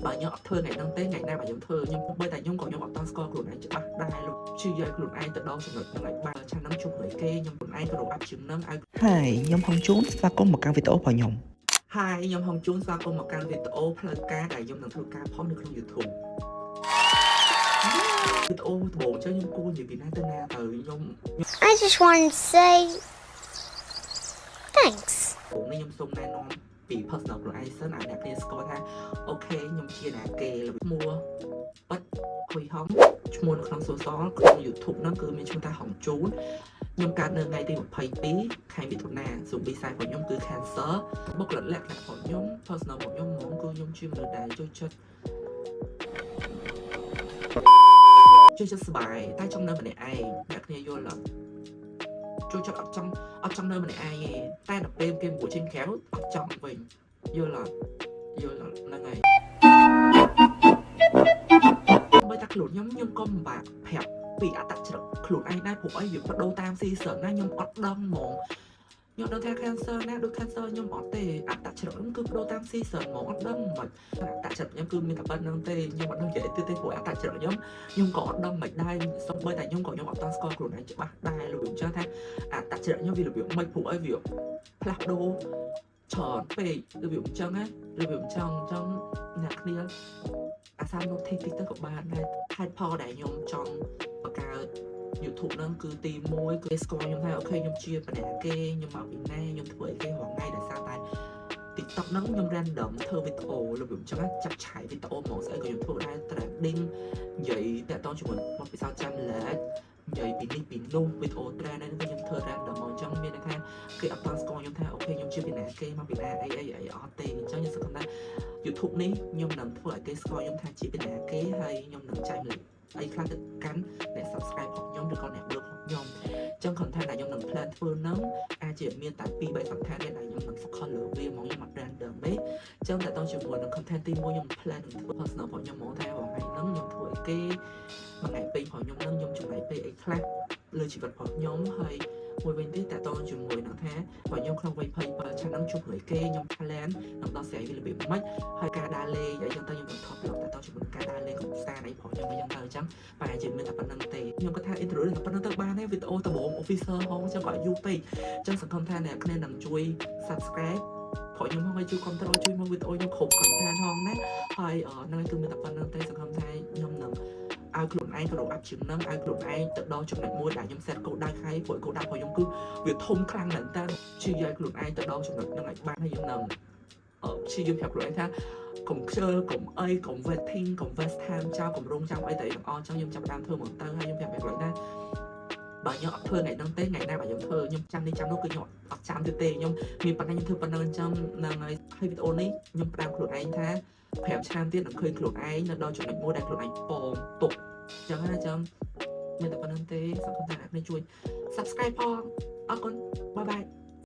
បើខ្ញុំអត់ធ្វើថ្ងៃហ្នឹងទេថ្ងៃណាបើខ្ញុំធ្វើខ្ញុំបីតែខ្ញុំក៏ខ្ញុំអត់តស្គាល់ខ្លួនឯងច្បាស់ដែរលោកជឿឲ្យខ្លួនឯងទៅដល់ចំណុចហ្នឹងឲ្យបានឆានហ្នឹងជប់ហើយគេខ្ញុំខ្លួនឯងក៏រកអាប់ជាងហ្នឹងឲ្យ ហើយខ្ញុំហងជូនស្វាគមន៍មកកាន់វីដេអូរបស់ខ្ញុំ ហើយខ្ញុំហងជូនស្វាគមន៍មកកាន់វីដេអូផ្លូវការដែលខ្ញុំនឹងធ្វើការផុសនៅក្នុង YouTube វីដេអូដំបូងចឹងខ្ញុំគួរនិយាយពីណាទៅណាទៅខ្ញុំ I just wanted to say thanks. ខ្ញុំនេះខ្ញុំសូមណែនាំពី personal ខ្លួនឯងសិនឲ្យអ្នកគ្នាស្គាល់ថា okay ខ្ញុំជាណាគេឈ្មោះប៉ិតខុយហងឈ្មោះនៅក្នុង social ក្នុង YouTube ហ្នឹងគឺមានឈ្មោះថាហងជូនខ្ញុំកើតនៅថ្ងៃទី22ខែមិថុនាសូប៊ីសាយរបស់ខ្ញុំគឺ Cancer បុគ្គលិកលក្ខណៈរបស់ខ្ញុំ personal របស់ខ្ញុំហ្មងគឺខ្ញុំជាមនុស្សដែលចូលចិត្តសប្បាយតែចង់នៅម្នាក់ឯងអ្នកគ្នាយល់អត់ចូលចិត្តអត់ចង់អត់ចង់នៅម្នាក់ឯងទេតែដល់ពេលគេមួយចេញក្រៅអត់ចង់វិញយល់អត់យល់អត់ហ្នឹងហើយបើតែខ្លួនខ្ញុំខ្ញុំក៏ពិបាកប្រាប់ពីអត្តចរិតខ្លួនឯងដែរព្រោះអីវាបដូរតាម season ណាខ្ញុំអត់ដឹងហ្មងខ្ញុំដឹងថា cancer ណាដូច cancer ខ្ញុំអត់ទេអត្តចរិតហ្នឹងគឺបដូរតាម season ហ្មងអត់ដឹងមិនអត្តចរិតខ្ញុំគឺមានតែប៉ុណ្្នឹងទេខ្ញុំអត់ដឹងនិយាយទៀតទេព្រោះអត្តចរិតខ្ញុំខ្ញុំក៏អត់ដឹងមិនដែរសូម្បីតែខ្ញុំក៏ខ្ញុំអត់តស្គាល់ខ្លួនឯងច្បាស់ដែររបៀបអញ្ចឹងថាអត្តចរិតខ្ញុំវារបៀបមិនព្រោះអីវាផ្លាស់ប្ដូរច្រើនពេករបៀបអញ្ចឹងណារបៀបអញ្ចឹងអញ្ចឹងអ្នកគ្នាអាសា notice តិចទៅក៏បានដែរហេតុផលដែលខ្ញុំចង់បង្កើត YouTube ហ្នឹងគឺទី1គឺស្គាល់ខ្ញុំថា okay ខ្ញុំជាបណ្ណាគេខ្ញុំមកពីណាខ្ញុំធ្វើអីគេរាល់ថ្ងៃដោយសារតែ TikTok ហ្នឹងខ្ញុំ random ធ្វើវីដេអូរបៀបអញ្ចឹងណាចាប់ឆាយវីដេអូហ្មងស្អីក៏ខ្ញុំធ្វើដែរ trending និយាយតាក់ទងជាមួយបទពិសោធន៍ចាំលែកនិយាយពីនេះពីនោះវីដេអូ trend ហ្នឹងគឺខ្ញុំធ្វើ random មកអញ្ចឹងមានន័យថាគេអត់តស្គាល់ខ្ញុំថា okay ខ្ញុំជាពីណាគេមកពីណាអីអីអីអត់ទេអញ្ចឹងខ្ញុំសង្ឃឹមថា YouTube នេះខ្ញុំនឹងធ្វើឲ្យគេស្គាល់ខ្ញុំថាជាពីណាគេហើយខ្ញុំនឹងចែកម្លែកអីខ្លះទៅកាន់អ្នក subscribe របស់ខ្ញុំឬក៏អ្នកមើលរបស់ខ្ញុំអញ្ចឹង content ដែលខ្ញុំនឹង plan ធ្វើហ្នឹងអាចជាមានតែ2 3 content ទេដែលខ្ញុំនឹង focus លើវាហ្មងខ្ញុំអត់ random ទេអញ្ចឹងតែតជាមួយនឹង content ទី1ខ្ញុំ plan នឹងធ្វើ personal របស់ខ្ញុំហ្មងថាថ្ងៃហ្នឹងខ្ញុំធ្វើអីគេមួយថ្ងៃពេញរបស់ខ្ញុំហ្នឹងខ្ញុំចំណាយពេលអីខ្លះលើជីវិតរបស់ខ្ញុំហើយមួយវិញទៀតតើតជាមួយនឹងថាបើខ្ញុំក្នុងវ័យ27ឆ្នាំហ្នឹងជួបរឿងគេខ្ញុំ plan នឹងដោះស្រាយវារបៀបម៉េចហើយការដើរលេងអីចឹងទៅខ្ញុំនឹងថត vlog តើតជាមួយនឹងការដើរលេងកម្សាន្តអីរបស់ខ្ញុំអីចឹងទៅអញ្ចឹងប្រហែលជាមានតែប៉ុណ្្នឹងទេខ្ញុំគាត់ថា intro តែប៉ុណ្្នឹងទៅបានទេវីដេអូដំបូង official ហងចឹងក៏យូរពេកអញ្ចឹងសង្ឃឹមថាអ្នកគ្នានឹងជួយ subscribe ព្រោះខ្ញុំហងឲ្យជួយ control ជួយមើលវីដេអូខ្ញុំគ្រប់ content ហងណាហើយហ្នឹងគឺមានតែប៉ុណ្្នឹងទេសង្ឃឹមថាខ្ញុំនឹងឲ្យខ្លួនឯង grow up ជាងហ្នឹងឲ្យខ្លួនឯងទៅដល់ចំណុចមួយដែលខ្ញុំ set គោលដៅហើយព្រោះគោលដៅរបស់ខ្ញុំគឺវាធំខ្លាំងមែនតើព្យាយាមឲ្យខ្លួនឯងទៅដល់ចំណុចហ្នឹងឲ្យបានហើយខ្ញុំនឹងព្យាយាមប្រាប់ខ្លួនឯងថាកុំខ្ជិលកុំអីកុំ waiting កុំ waste time ចោលកុំរងចាំអីតែទាំងអស់អញ្ចឹងខ្ញុំចាប់ផ្ដើមធ្វើមកទៅហើយខ្ញុំប្រាប់ខ្លួនឯងថាបើខ្ញុំអត់ធ្វើថ្ងៃហ្នឹងទេថ្ងៃណាបើខ្ញុំធ្វើខ្ញុំចាំនេះចាំនោះគឺខ្ញុំអត់ចាំទៀតទេខ្ញុំមានប៉ុណ្ណាខ្ញុំធ្វើប៉ុណ្ណឹងអញ្ចឹងហ្នឹងហើយហើយវីដេអូនេះខ្ញុំផ្ដាំខ្លួនឯងថា5ឆ្នាំទៀតនឹងឃើញខ្លួនឯងនៅដល់ចំណុចមួយដែលខ្លួនឯងពងទុកអញ្ចឹងណាអញ្ចឹងមានតែប៉ុណ្្នឹងទេសង្ឃឹមថាអ្នកនេះជួយ subscribe ផងអរគុណ bye bye.